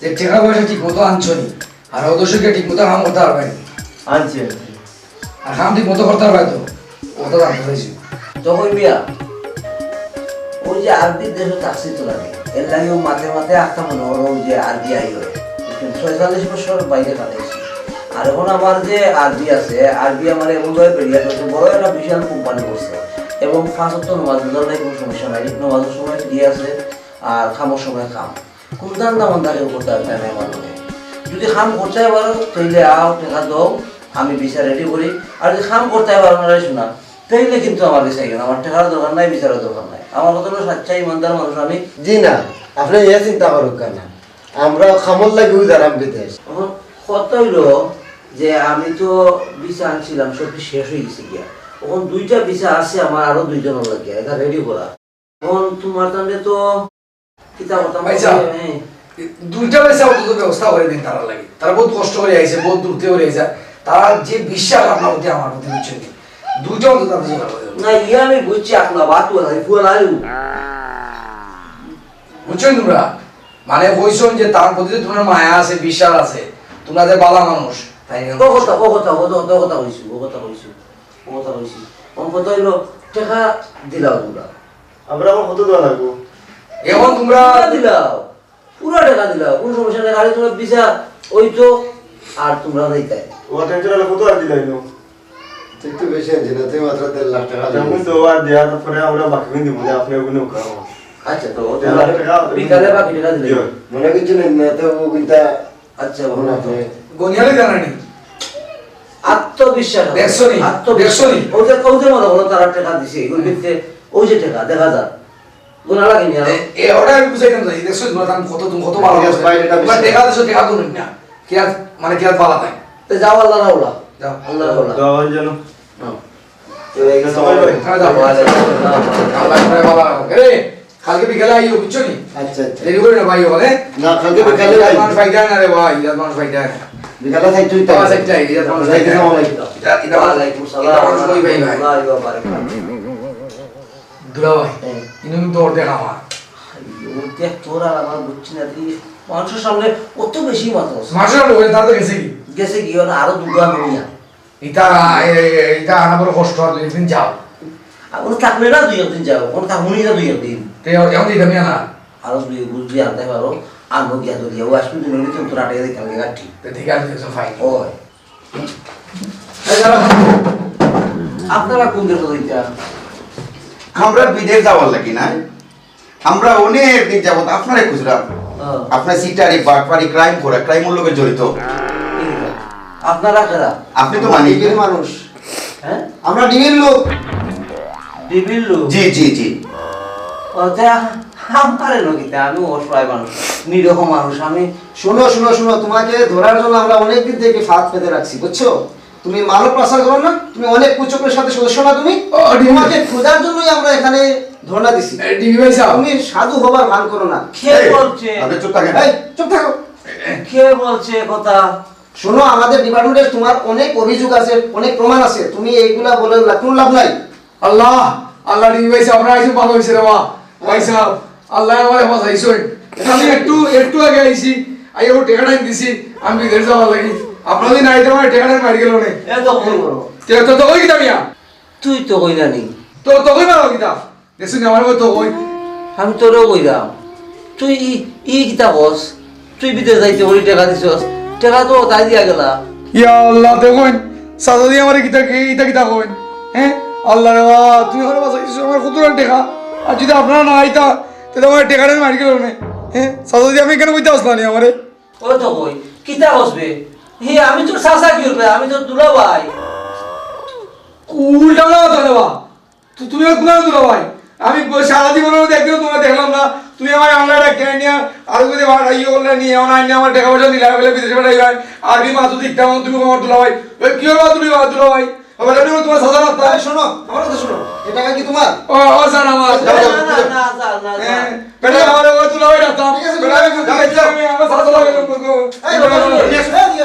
যে টেকা পয়সা ঠিক মতো আনছো নি, আর অদর্শকে ঠিক মতো কাম করতে পারবায় নি। আনছি, আনছি। আর কাম ঠিক মতো করতে পারবায় তো, কথা জানতে চাইছি। তখন মিয়া, ওই যে আরবি দেশে থাকছি তো লাগে, এর লাগেও মাঝে মাঝে আখতা মনে করো যে আরবি আই হয়। ছয়চল্লিশ বছর বাইরে কাটাইছি। আর এখন আমার যে আরবি আছে, আরবি আমার এমনভাবে বেরিয়ে গেছে, বড় একটা বিশাল কোম্পানি করছে। এবং পাঁচ ওয়াক্ত নামাজ রোজার নাই কোনো সমস্যা নাই, নামাজের সময় ফিরিয়ে আছে, আর কামর সময় কাম। কোন ধান্দা মান্দা কেউ করতে পারবে না আমার মনে। যদি কাম করতে পারো, তাইলে আও, টেকা দাও, আমি ভিসা রেডি করি। আর যদি কাম করতে পারো না রে শোনা, তাইলে কিন্তু আমার কাছে আইও না। আমার টেকার দরকার নাই, ভিসার দরকার নাই। আমার কথা হলো, সাচ্চা ইমানদার মানুষ আমি। জি না, আপনি ইয়ে চিন্তা করুক না, আমরা কামর লাগি যারাম বিদেশ। এখন কথা হইল যে আমি তো ভিসা আনছিলাম, সব শেষ হয়ে গেছে গিয়া। এখন দুইটা ভিসা আছে আমার, আরো দুইজনের লাগিয়া, এটা রেডি করা। এখন তোমার তাহলে তো কিতা করতাম ভাই সাহেব, হ্যাঁ। দুইটা পয়সা অন্তত ব্যবস্থা করে দিন তারার লাগি। তারা বহুত কষ্ট করে আইছে, বহুত দূর থেকে করে আইছে। তারা যে বিশ্বাস আপনার প্রতি, আমার প্রতি, বুঝছেন নি? দুইটা অন্তত আপনি জোগাড় করে দেন। না, ইয়ে আমি বুঝছি, আপনার বাত বলা, এই ফুয়াল আলু। বুঝছেন তোমরা? মানে কইছেন যে তার প্রতি যে তোমার মায়া আছে, বিশ্বাস আছে, তোমরা যে বালা মানুষ, তাই নিয়ে ও কথা, ও কথা, ও কথা, ও কথা কইছি, ও কথা কইছি, ও কথা কইছি। ও কথা হইলো, টেকা দিলাও তোমরা। আমরা এখন কত দেওয়া লাগবো? এখন তোমরা টেকা দিলাও, পুরা টেকা দিলাও, কোনো সমস্যা নাই। খালি তোমরা ভিসা ওই তো, আর তোমরা যাইতাই। ও টেনশন হলে কত আর দিলাই নো? তুই তো বেশি আনছিস না, তুই মাত্র দেড় লাখ টাকা দিলি। এখন তো আর দেওয়ার পরে আমরা বাকি দিন দিব, আপনি ওগুলো খাও। আচ্ছা, তো দেড় লাখ টাকা বিকালে বাকি টাকা দিলে। জি। মনে কিছু নেই না, তো ও কিন্তু আচ্ছা, ভালো তো। গনিয়ালে জানানি। আত্মবিশ্বাস। দেখছো নি? আত্মবিশ্বাস। দেখছো নি? ওদের, ওদের মনে হলো তারা টাকা দিছে, এগুলো দিতে ওই যে টাকা, দেখা যাক। গুণা লাগে নি আর? এ, এ, ওটা আমি বুঝাইতাম চাই, দেখছো নি? তোমরা দাম কত, তুমি কত ভালো ঠিক আছে, আছে। ভাই, এটা তোমার বিশ্বাস। টাকা দিছো, টাকা তো নিন না। কি আর, মানে কি আর পালা নাই? তো যাও, আল্লাহ রাওলা। যাও। আল্লাহ রাওলা। দোয়া হয়ে যেন। হ্যাঁ। তো এই যে সবাই ভাই। হ্যাঁ, যাও। ওয়ালাইকুম আসসালাম। আল্লাহ করে ভালো রাখো। এরে, কালকে বিকালে আইও, বুঝছো নি? আচ্ছা, আচ্ছা। দেরি করে না ভাই, ওখানে। না, কালকে বিকালে ইরাত ভাই। মানুষ পাইতে হয় না রে ভাই, ইরাত মানুষ পাইতে হয় না। বিকালে যাই তুই তো। আচ্ছা, আচ্ছা, ইরাত মানুষ পাইতে হয় না। আসসালামু আলাইকুম। ইরাত, ইরাত ওয়ালাইকুম আসসালাম মানুষ কই ভাই, ভাই? ওয়া রাহমাতুল্লাহি ওয়া বারাকাতুহু। দুলা ভাই, হ্যাঁ। ইনো কিন্তু অর্ধেক আমার। অর্ধেক তোর আর আমার বুঝছি না, তুই মানুষের সামনে অত বেশি মাতস। মানুষের সামনে ওই তাতে গেছে কি? গেছে কি, ওর আরো দুগা মরিয়া। ইটা, এ, এ, ইটা আনা বড় কষ্ট, আর দুই একদিন যাও। আর ওর থাকলে না দুই একদিন যাও, ওর থাকবো না দুই একদিন। তে এখন দিতাম না। আরো দুই বুঝলি আনতে পারো, আনবো গিয়া তো গিয়া, ও আসবে তুমি কিন্তু রাতে গেলে কালকে রাত্রি। তে ঠিক আছে, একজন ফাইন। ওই। এই দাঁড়া। আপনারা কোন দেশে যাইতা? আমরা বিদেশ যাওয়ার লাগি না। আমরা অনেক দিন যাবত আপনারে খুঁজলাম। হ্যাঁ। আপনার সিটারি, বাটপারি, ক্রাইম করা, ক্রাইমর লগে জড়িত। আপনারা কারা? আপনি তো মানিক। ডিবির মানুষ। হ্যাঁ? আমরা ডিবির লোক। ডিবির লোক? জি, জি, জি। ও, তে আ-, আমারে লোক ইতা, আমি অসহায় মানুষ, নিরীহ মানুষ, আমি শুনো, শুনো, শুনো, তোমাকে ধরার জন্য আমরা অনেক দিন থেকে ফাঁদ পেতে রাখছি, বুঝছো? তুমি মানব পাচার করো না, তুমি অনেক কুচক্রের সাথে সদস্য না তুমি? ও, ডিবি। তোমাকে খোঁজার জন্যই আমরা এখানে ধর্ণা দিছি। এ, ডিবি ভাই সাহেব। তুমি সাধু হবার ভান করো না। কে এই, বলছে? আপনি চুপ থাকেন। এই, চুপ থাকো। কে বলছে এ কথা? শোনো, আমাদের ডিপার্টমেন্টে তোমার অনেক অভিযোগ আছে, অনেক প্রমাণ আছে, তুমি এইগুলা বলে লা-, কোনো লাভ নাই। আল্লাহ, আল্লাহ, ডিবি ভাই সাহেব, আপনারা আইসেন ভালো হইছে রে বা। ভাই সাহেব, আল্লাহ আমারে বাঁচাইছইন। আমি একটু, একটু আগে আইছি, আইয়া ও টেকাটা দিছি, আমি বিদেশ যাওয়ার লাগি। আপনারা যদি না আইতে পারে, টেকাটা মারি গেল নে। এ তো ভুল করো। তে তো, তো ওই কিতা মিয়া? তুই তো কইলা নি। তো, তো কই মারো কিতা? দেখছনি আমার কই তো কই? আমি তোরেও কইলাম। তুই ই, ই কিতা কস? তুই বিদেশ যাইতে করি টেকা দিছস, টেকা তো তাই দিয়া গেলা। ইয়া আল্লাহ, দেখইন, চাচাজি আমারে কিতা কি, ইতা কিতা কইন? হ্যাঁ? আল্লাহ রে বা, তুমি আমারে বাঁচাইছো, আমার কত টেকা। আর যদি আপনারা না আইতা, তাহলে আমার টেকাটা মারি গেল নে। হ্যাঁ? চাচাজি আমি এখানে কইতে আসলাম নি আমারে? ও তো কই, কিতা কস বে? হে, আমি তোর চাচা কি করবে? আমি তোর দুলাভাই। উল্টা না তো রে বা। তো তুমি আর কোন দুলাভাই? আমি ব-, সারা জীবনের মধ্যে একদিনও তোমার দেখলাম না, তুমি আমার আল্লাহ ডাকিয়া নিয়া আর যদি ভাড়া ইয়ে করলে নিয়ে আমার আইনে আমার টাকা পয়সা দিলে বলে বিদেশে পাঠাই ভাই। আরবি মাছ যদি ইকতাম তুমি আমার দুলা ভাই। ওই কি হলো তুমি ভাই দুলা ভাই? আমার জানি তোমার সাদা রাস্তা। এই শোনো, আমার কথা শোনো। এই টাকা কি তোমার? ও, ও স্যার আমার। যাও, যাও, না, না, যাও। না, স্যার, না, স্যার। হ্যাঁ, বেটা আমার ওই দুলা ভাই ডাকতাম। ঠিক আছে, বেটা আমি যাও, যাও। আমি আমার সাদা লাগে লোক। এই, এই, এই,